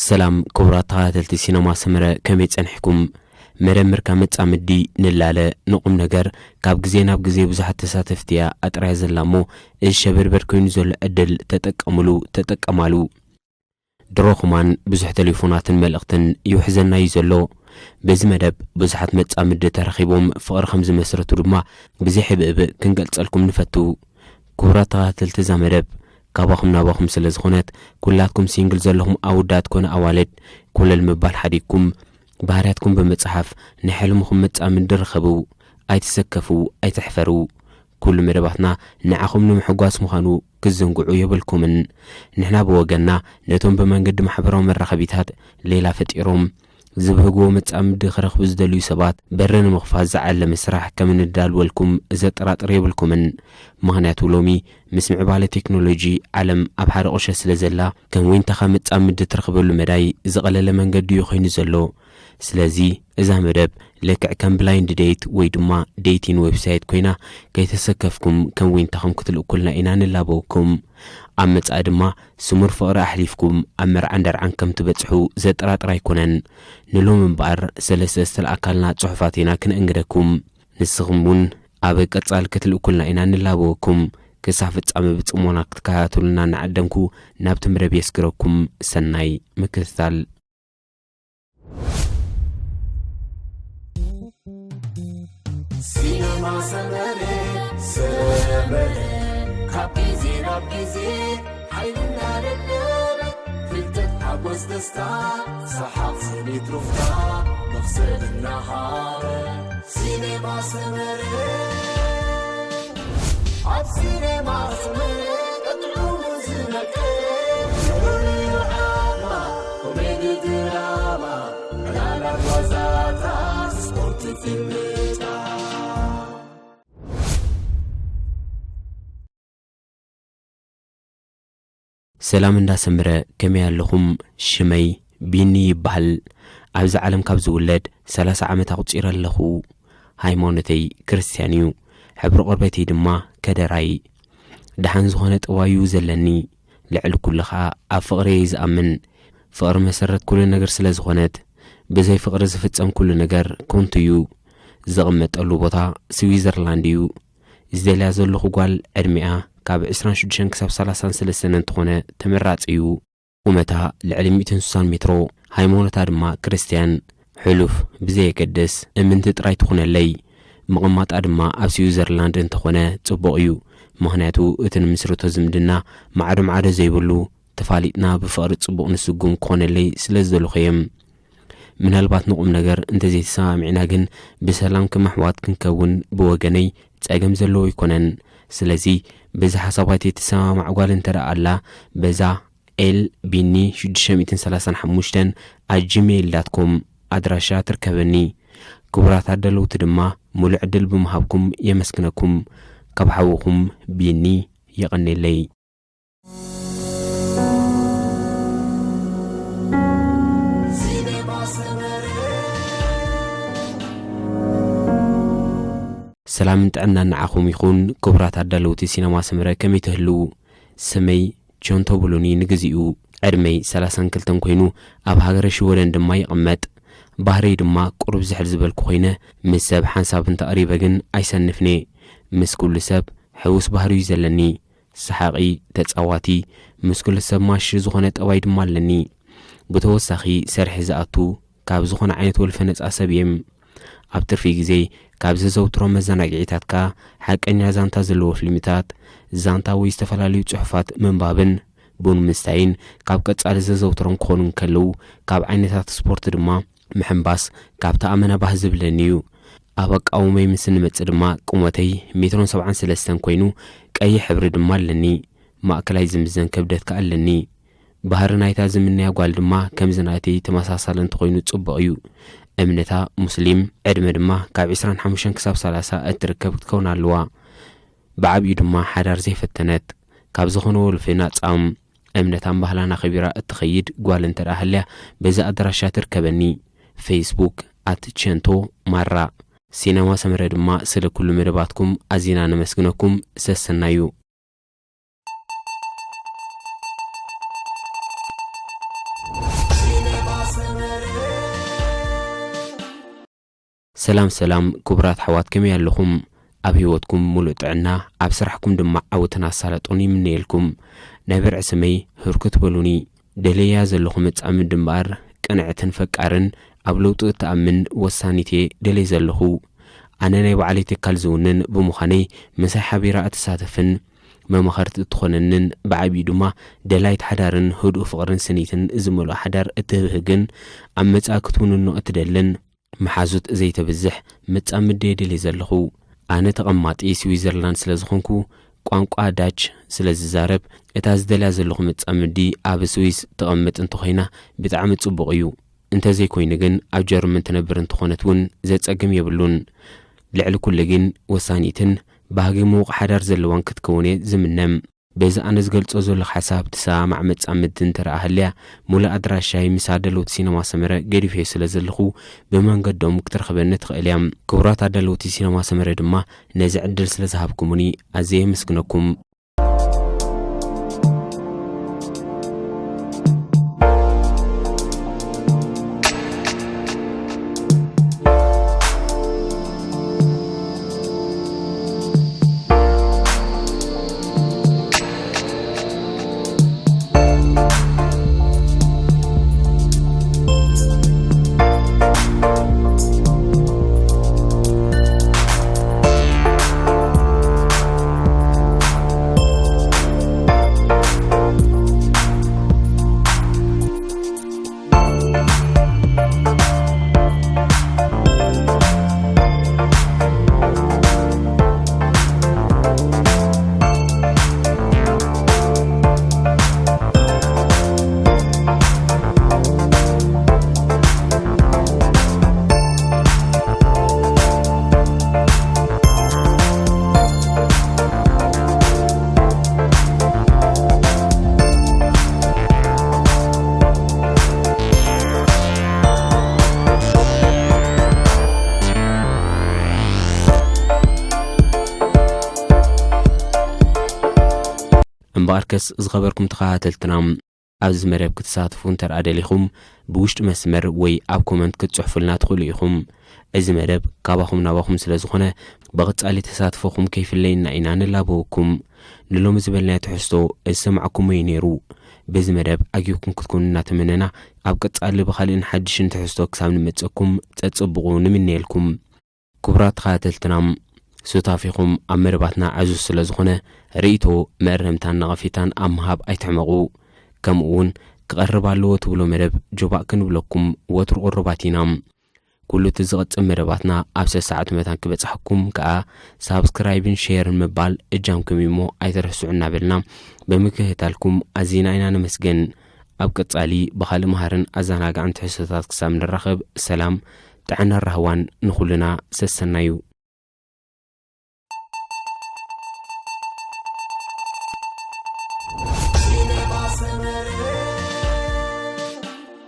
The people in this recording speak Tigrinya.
ሰላም ክቡራት ተኸታተልቲ ሲነማ ሰመረ፣ ከመይ ጸኒሕኩም? መደብ ምርካብ መጻምዲ ንላለ፣ ንቑም ነገር፣ ካብ ግዜ ናብ ግዜ ብዙሓት ተሳተፍቲ እያ ኣጥርያ ዘላ እሞ፣ እዚ ሸበርበር ኮይኑ ዘሎ ዕድል ተጠቀሙሉ፣ ተጠቀማሉ። ድሮ ኹማን ብዙሕ ቴሌፎናትን መልእኽትን ይውሕዘና እዩ ዘሎ። በዚ መደብ ብዙሓት መጻምዲ ተረኺቦም ፍቕሪ ከም ዝመስረቱ ድማ ብዘይ ሕብእብእ ክንገልጸልኩም ንፈቱ። ክቡራት ተኸታተልቲ እዛ መደብ፣ ካባኹም ናባኹም ስለ ዝኾነት፣ ኩላትኩም ሲንግል ዘለኹም ኣውዳት ኮነ ኣዋልድ፣ ኮለል ምባል ሓዲግኩም፣ ባህርያትኩም ብምጽሓፍ፣ ንሕልምኹም መጻምዲ ርኸቡ። ኣይትሰከፉ፣ ኣይትሕፈሩ። ኩሉ መደባትና ንዓኹም ንምሕጓስ ምዃኑ ክትዝንግዑ የብልኩምን። ንሕና ብወገንና፣ ነቶም ብመንገዲ ማሕበራዊ መራኸቢታት ሌላ ፈጢሮም፣ ዝብህግዎ መጻምዲ ክረኽቡ ዝደልዩ ሰባት በሪ ንምኽፋት ዝዓለመ ስራሕ ከም እንዳልወልኩም ዘጠራጥር የብልኩምን። ምኽንያቱ ሎሚ ምስ ምዕባለ ቴክኖሎጂ ዓለም ኣብ ሓደ ቁሸት ስለ ዘላ፣ ከም ዊንታኻ መጻምዲ ትረኽበሉ መዳይ ዝቐለለ መንገዲ እዩ ኮይኑ ዘሎ። ስለዚ እዛ መደብ ልክዕ ከም ብላይንድ ዴት ወይ ድማ ዴቲን ዌብሳይት ኮይና፣ ከይተሰከፍኩም ከም ዊንታኹም ክትልእኩልና ኢና ንላበወኩም። ኣብ መጻኢ ድማ ስሙር ፍቕሪ ኣሕሊፍኩም ኣብ መርዓን ደርዓን ከም ትበጽሑ ዘጠራጥር ኣይኮነን። ንሎሚ እምበኣር ሰለስተ ዝተለኣካልና ጽሑፋት ኢና ክነእንግደኩም። ንስኹም እውን ኣብ ቀጻሊ ክትልእኩልና ኢና ንላበወኩም። ክሳብ ፍጻመ ብጽሞና ክትከታተሉና እናዓደምኩ ናብቲ መደብ የስግረኩም። ሰናይ ምክትታል። ሲነማ ሰመረ፣ ሰመረ፣ ካብ ግዜ ናብ ግዜ ሓይልና ደደበ፣ ፍልጠት ሓጎስ ደስታ፣ ሰሓቕ ስኒት ሩፍታ፣ መኽሰብ እናሃበ። ሲነማ ሰመረ፣ ኣብ ሲነማ ሰመረ፣ ቀጥዑ ዝነቀ፣ ፍሉይ ዓማ፣ ኮሜዲ ድራማ፣ ዕላላት ዋዛታት፣ ስፖርት ፊልምታት። ሰላም እንዳሰምረ፣ ከመይ ኣለኹም? ሽመይ ቢኒ ይበሃል። ኣብዚ ዓለም ካብ ዝውለድ ሰላሳ ዓመት ኣቑጺረ ኣለኹ። ሃይማኖተይ ክርስትያን እዩ። ሕብሪ ቆርበተይ ድማ ከደራይ። ደሓን ዝኾነ ጠባዩ ዘለኒ። ልዕሊ ኩሉ ኸኣ ኣብ ፍቕሪ እየ ዝኣምን። ፍቕሪ መሰረት ኩሉ ነገር ስለ ዝኾነት፣ ብዘይ ፍቕሪ ዝፍጸም ኩሉ ነገር ኮንቱ እዩ። ዝቕመጠሉ ቦታ ስዊዘርላንድ እዩ። ዝደልያ ዘለኹ ጓል ዕድሚኣ ካብ ዕስራን ሽዱሽተን ክሳብ ሰላሳን ሰለስተን እንተኾነ ተመራጺ እዩ። ቁመታ ልዕሊ ሚእትን ስሳን ሜትሮ፣ ሃይማኖታ ድማ ክርስትያን። ሕሉፍ ብዘየገድስ እምንቲ ጥራይ ትኹነለይ። ምቕማጣ ድማ ኣብ ስዊዘርላንድ እንተኾነ ጽቡቕ እዩ። ምኽንያቱ እቲ ንምስርቶ ዝምድና ማዕዶ ማዕዶ ዘይብሉ፣ ተፋሊጥና ብፍቕሪ ጽቡቕ ንስጉም ክኾነለይ ስለ ዝደለኹ እየ። ምናልባት ንቑም ነገር እንተዘይተሰማሚዕና ግን ብሰላም ከም ኣሕዋት ክንከውን ብወገነይ ጸገም ዘለዎ ኣይኮነን። ስለዚ በዚ ሓሳባት እትሰማማዕ ጓል እንተ ደኣ ኣላ፣ በዛ ኤል ቢኒ ሽዱሽተ ሚእትን ሰላሳን ሓሙሽተን ኣት ጂሜይል ዳት ኮም ኣድራሻ ትርከበኒ። ክቡራት ኣዳለውቲ ድማ ምሉእ ዕድል ብምሃብኩም የመስግነኩም። ካብ ሓውኹም ቢኒ። የቐኔለይ። ሰላምን ጥዕናን ንዓኹም ይኹን ክቡራት ኣዳለውቲ ሲነማ ሰመረ፣ ከመይ ትህልዉ? ስመይ ቸንቶ ብሉኒ ንግዚኡ። ዕድመይ ሰላሳን ክልተን ኮይኑ፣ ኣብ ሃገረ ሽወደን ድማ ይቕመጥ። ባህርይ ድማ ቁሩብ ዝሕል ዝበልኩ ኮይነ፣ ምስ ሰብ ሓንሳብ እንተቕሪበ ግን ኣይሰንፍኔ። ምስ ኩሉ ሰብ ሕዉስ ባህሪ እዩ ዘለኒ። ሰሓቒ፣ ተጻዋቲ፣ ምስ ኩሉ ሰብ ማሽ ዝኾነ ጠባይ ድማ ኣለኒ። ብተወሳኺ ሰርሒ ዝኣቱ፣ ካብ ዝኾነ ዓይነት ወልፈ ነጻ ሰብ እየ። ኣብ ትርፊ ግዜ ካብ ዘዘውትሮም መዘናግዒታት ከኣ ሓቀኛ ዛንታ ዘለዎ ፊልምታት፣ ዛንታ ወይ ዝተፈላለዩ ጽሑፋት ምንባብን ቡን ምስታይን ካብ ቀጻሊ ዘዘውትሮም ክኾኑ እንከለዉ፣ ካብ ዓይነታት ስፖርት ድማ ምሕንባስ ካብቲ ኣመና ባህ ዝብለኒ እዩ። ኣብ ኣቃውመይ ምስ እንመጽእ ድማ ቁመተይ ሜትሮን ሰብዓን ሰለስተን ኮይኑ ቀይሕ ሕብሪ ድማ ኣለኒ። ማእከላይ ዝምዘን ክብደት ከኣ ኣለኒ። ባህሪ ናይታ ዝምነያ ጓል ድማ ከምዚ ናተይ ተመሳሳሊ እንተኾይኑ ጽቡቕ እዩ። እምነታ ሙስሊም፣ ዕድመ ድማ ካብ ዕስራን ሓሙሽተን ክሳብ ሰላሳ እትርከብ ክትከውን ኣለዋ። ብዓቢኡ ድማ ሓዳር ዘይፈተነት፣ ካብ ዝኾነ ወልፊ ናጻ፣ እምነታን ባህላን ኣኸቢራ እትኸይድ ጓል እንተ ደኣ ሃልያ፣ በዚ ኣድራሻ ትርከበኒ። ፌስቡክ ኣት ቸንቶ ማራ። ሲነማ ሰመረ ድማ ስለ ኩሉ መደባትኩም ኣዚና ነመስግነኩም። ሰሰናዩ። ሰላም ሰላም ክቡራት ኣሕዋት፣ ከመይ ኣለኹም? ኣብ ህይወትኩም ሙሉእ ጥዕና፣ ኣብ ስራሕኩም ድማ ዓወትን ኣሳላጦን ይምነየልኩም። ናይ በርዒ ስመይ ህርኩት በሉኒ። ደለያ ዘለኹ መጻምዲ እምበኣር ቅንዕትን ፈቃርን ኣብ ለውጢ እትኣምን ወሳኒት እየ ደለይ ዘለኹ። ኣነ ናይ ባዕለይ ትካል ዝውንን ብምዃነይ ምሳይ ሓቢራ እትሳተፍን መማኸርቲ እትኾነንን ብዓቢኡ ድማ ደላይት ሓዳርን ህዱእ ፍቕርን ስኒትን ዝመልኦ ሓዳር እትህብህግን ኣብ መጻኢ ክትውንኖ እትደልን መሓዙት ዘይተብዝሕ መጻምዲ እየ ደልየ ዘለኹ። ኣነ ተቐማጢ ስዊዘርላንድ ስለ ዝኾንኩ ቋንቋ ዳች ስለ ዝዛረብ እታ ዝደልያ ዘለኹ መጻምዲ ኣብ ስዊዝ ትቐምጥ እንተኾይና ብጣዕሚ ጽቡቕ እዩ። እንተዘይኮይኑ ግን ኣብ ጀርመን ትነብር እንተኾነት እውን ዘጸግም የብሉን። ልዕሊ ኩሉ ግን ወሳኒትን ባህጊ ምዉቕ ሓዳር ዘለዋን ክትከውን እየ ዝምነ። በዚ ኣነ ዝገልጾ ዘለኹ ሓሳብ ትሰማማዕ መጻምድቲ እንተ ደኣ ሃልያ፣ ሙሉእ ኣድራሻይ ምስ ኣዳለውቲ ሲነማ ሰመረ ገዲፈዮ ስለ ዘለኹ ብመንገዶም ክትረኽበኒ ትኽእል እያ። ክቡራት ኣዳለውቲ ሲነማ ሰመረ ድማ ነዚ ዕድል ስለ ዝሃብኩሙኒ ኣዝየ የመስግነኩም። እምበኣርከስ ዝኸበርኩም ተኸታተልትና፣ ኣብዚ መደብ ክትሳተፉ እንተ ደኣ ደሊኹም፣ ብውሽጢ መስመር ወይ ኣብ ኮመንት ክትጽሕፉልና ትኽእሉ ኢኹም። እዚ መደብ ካባኹም ናባኹም ስለ ዝኾነ፣ ብቐጻሊ ተሳትፎኹም ከይፍለየና ኢና ንላበወኩም። ንሎሚ ዝበልናዮ ትሕዝቶ ዝሰማዕኩሞ እዩ ነይሩ። በዚ መደብ ዓጊብኩም ክትኮኑ እናተመነና፣ ኣብ ቀጻሊ ብኻልእን ሓድሽን ትሕዝቶ ክሳብ ንመጸኩም ጸጽብቑ ንምነየልኩም። ክቡራት ተኸታተልትና፣ ሱታፌኹም ኣብ መደባትና ዕዙዝ ስለ ዝኾነ፣ ርእይቶ፣ መእረምታን ነቐፌታን ኣብ ምሃብ ኣይትሕመቑ። ከምኡ እውን ክቐርብ ኣለዎ ትብሎ መደብ ጆባእ ክንብለኩም ወትሩ ቅሩባት ኢና። ኩሉ እቲ ዝቐጽል መደባትና ኣብ ሰሰዓቱ መታን ክበጽሐኩም ከኣ ሳብስክራይብን ሼርን ምባል እጃምኩም እዩ እሞ ኣይትረስዑ እናበልና ብምክትታልኩም ኣዚና ኢና ነመስግን። ኣብ ቀጻሊ ብኻልእ መሃርን ኣዘናጋዕን ትሕዝቶታት ክሳብ ንራኸብ ሰላም፣ ጥዕናን ራህዋን ንኹልና ሰሰናዩ።